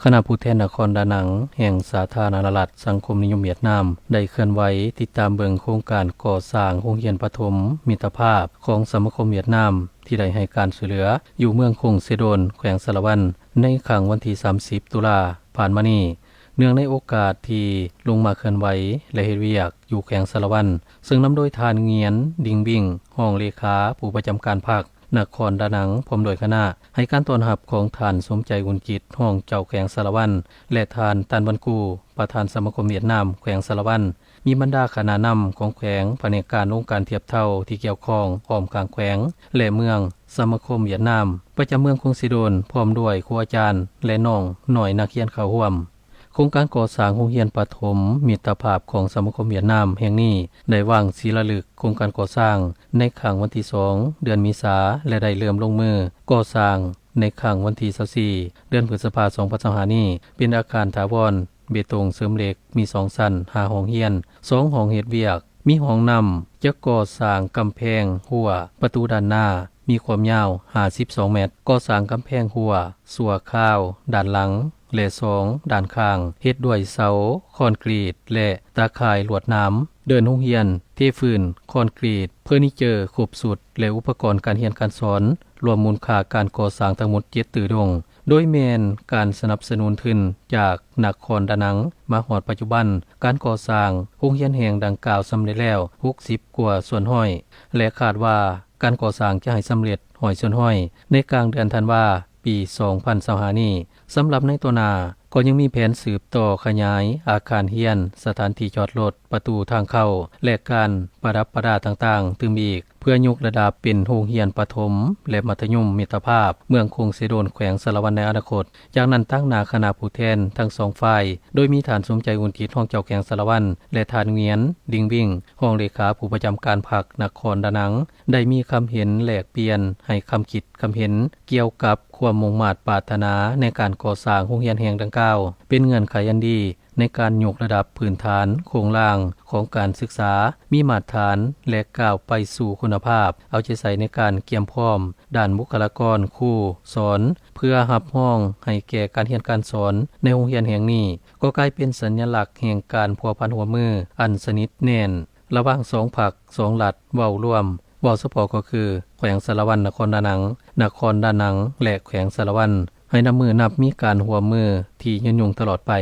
ຄະນະຜູ້ແທນນະຄອນດານັງ ແຫ່ງສາທາລະນະລັດສັງຄົມນິຍົມຫວຽດນາມ ໄດ້ເຄື່ອນໄຫວຕິດຕາມເບິ່ງໂຄງການກໍ່ສ້າງໂຮງຮຽນປະຖົມມິດຕະພາບຂອງສະມາຄົມຫວຽດນາມ ທີ່ໄດ້ໃຫ້ການຊ່ວຍເຫຼືອຢູ່ເມືອງຄົງເຊໂດນ ແຂວງສາລະວັນ ໃນຄ່ຳວັນທີສາມສິບ ຕຸລາຜ່ານມານີ້. ເນື່ອງໃນໂອກາດທີ່ລົງມາເຄື່ອນໄຫວ ແລະ ເຮັດວຽກຢູ່ແຂວງສາລະວັນ ເຊິ່ງນຳໂດຍທ່ານ ງຽນ ດິງບິງ ຮອງເລຂາຜູ້ປະຈຳການພັກນະຄອນດານັງ ພ້ອມດ້ວຍຄະນະ ໃຫ້ການຕ້ອນຮັບຂອງທ່ານ ສົມໃຈ ອຸ່ນຈິດ ຮອງເຈົ້າແຂວງສາລະວັນ ແລະ ທ່ານ ຕັນ ວັນກູ ປະທານສະມາຄົມຫວຽດນາມແຂວງສາລະວັນ, ມີບັນດາຄະນະນຳຂອງແຂວງ, ພະແນກການອົງການທຽບເທົ່າທີ່ກ່ຽວຂ້ອງອ້ອມຂ້າງແຂວງ ແລະ ເມືອງ, ສະມາຄົມຫວຽດນາມປະຈຳເມືອງຄົງເຊໂດນ ພ້ອມດ້ວຍຄູອາຈານ ແລະ ນ້ອງນ້ອຍນັກຮຽນເຂົ້າຮ່ວມ. ໂຄງການກໍ່ສ້າງໂຮງຮຽນປະຖົມມິດຕະພາບຂອງສະມາຄົມຫວຽດນາມແຫ່ງນີ້ ໄດ້ວາງສີລາລຶກໂຄງການກໍ່ສ້າງໃນຄ່ຳວັນທີສອງ ເດືອນເມສາ ແລະ ໄດ້ເລີ່ມລົງມືກໍ່ສ້າງໃນຄ່ຳວັນທີຊາວສີ່ ເດືອນພຶດສະພາ ສອງພັນຊາວຫ້ານີ້ ເປັນອາຄານຖາວອນ ເບຕົງເສີມເຫຼັກ ມີສອງຊັ້ນ, ຫ້າຫ້ອງຮຽນ, ສອງຫ້ອງເຮັດວຽກ, ມີຫ້ອງນ້ຳ, ຈະກໍ່ສ້າງກຳແພງ, ຮົ້ວ, ປະຕູດ້ານໜ້າ, ມີຄວາມຍາວຫ້າສິບສອງແມັດ, ກໍ່ສ້າງກຳແພງຮົ້ວຊົ່ວຄາວດ້ານຫຼັງ ແລະ ສອງ ດ້ານຂ້າງ, ເຮັດດ້ວຍເສົາຄອນກຣີດ ແລະ ຕາຂ່າຍລວດໜາມ, ເດີ່ນໂຮງຮຽນ, ເທພື້ນຄອນກຣີດ, ເຟີນີເຈີຄົບຊຸດ ແລະ ອຸປະກອນການຮຽນການສອນ, ລວມມູນຄ່າການກໍ່ສ້າງທັງໝົດເຈັດຕື້ດົງ, ໂດຍແມ່ນການສະໜັບສະໜູນທຶນຈາກນະຄອນດານັງ. ມາຮອດປັດຈຸບັນ, ການກໍ່ສ້າງໂຮງຮຽນແຫ່ງດັ່ງກ່າວສຳເລັດແລ້ວຫົກສິບກວ່າສ່ວນຮ້ອຍ ແລະ ຄາດວ່າການກໍ່ສ້າງຈະໃຫ້ສຳເລັດຮ້ອຍສ່ວນຮ້ອຍໃນກາງເດືອນທັນວາ ປີສອງພັນຊາວຫ້ານີ້. ສຳລັບໃນຕໍ່ໜ້າ ກໍຍັງມີແຜນສືບຕໍ່ຂະຫຍາຍອາຄານຮຽນ, ສະຖານທີ່ຈອດລົດ, ປະຕູທາງເຂົ້າ ແລະ ການປະດັບປະດາຕ່າງໆຕື່ມອີກ ເພື່ອຍົກລະດັບເປັນໂຮງຮຽນປະຖົມ ແລະ ມັດທະຍົມມິດຕະພາບເມືອງຄົງເຊໂດນ ແຂວງສາລະວັນໃນອະນາຄົດ. ຈາກນັ້ນ ຕາງໜ້າຄະນະຜູ້ແທນທັງສອງຝ່າຍ ໂດຍມີທ່ານ ສົມໃຈ ອຸ່ນຈິດ ຮອງເຈົ້າແຂວງສາລະວັນ ແລະ ທ່ານ ງຽນ ດິງບິງ ຮອງເລຂາຜູ້ປະຈຳການພັກນະຄອນດານັງ ໄດ້ມີຄຳເຫັນແລກປ່ຽນ, ໃຫ້ຄຳຄິດຄຳເຫັນກ່ຽວກັບຄວາມມຸ່ງມາດປາດຖະໜາໃນການກໍ່ສ້າງໂຮງຮຽນແຫ່ງດັ່ງກ່າວ ເປັນເງື່ອນໄຂອັນດີໃນການຍົກລະດັບພື້ນຖານໂຄງລ່າງຂອງການສຶກສາ ມີມາດຕະຖານ ແລະ ກ້າວໄປສູ່ຄຸນນະພາບ, ເອົາໃຈໃສ່ໃນການກຽມພ້ອມດ້ານບຸກຄະລາກອນ, ຄູ, ສອນ ເພື່ອຮັບຮອງໃຫ້ແກ່ການຮຽນການສອນໃນໂຮງຮຽນແຫ່ງນີ້ ກໍກາຍເປັນສັນຍະລັກແຫ່ງການພົວພັນຮ່ວມມືອັນສະໜິດແໜ້ນ ລະຫວ່າງສອງພັກສອງລັດເວົ້າລວມ, ເວົ້າສະເພາະກໍຄື ແຂວງສາລະວັນນະຄອນດານັງ, ນະຄອນດານັງ ແລະ ແຂວງສາລະວັນ ໃຫ້ນັບມື້ນັບມີການຮ່ວມມືທີ່ຍືນຍົງຕະຫຼອດໄປ.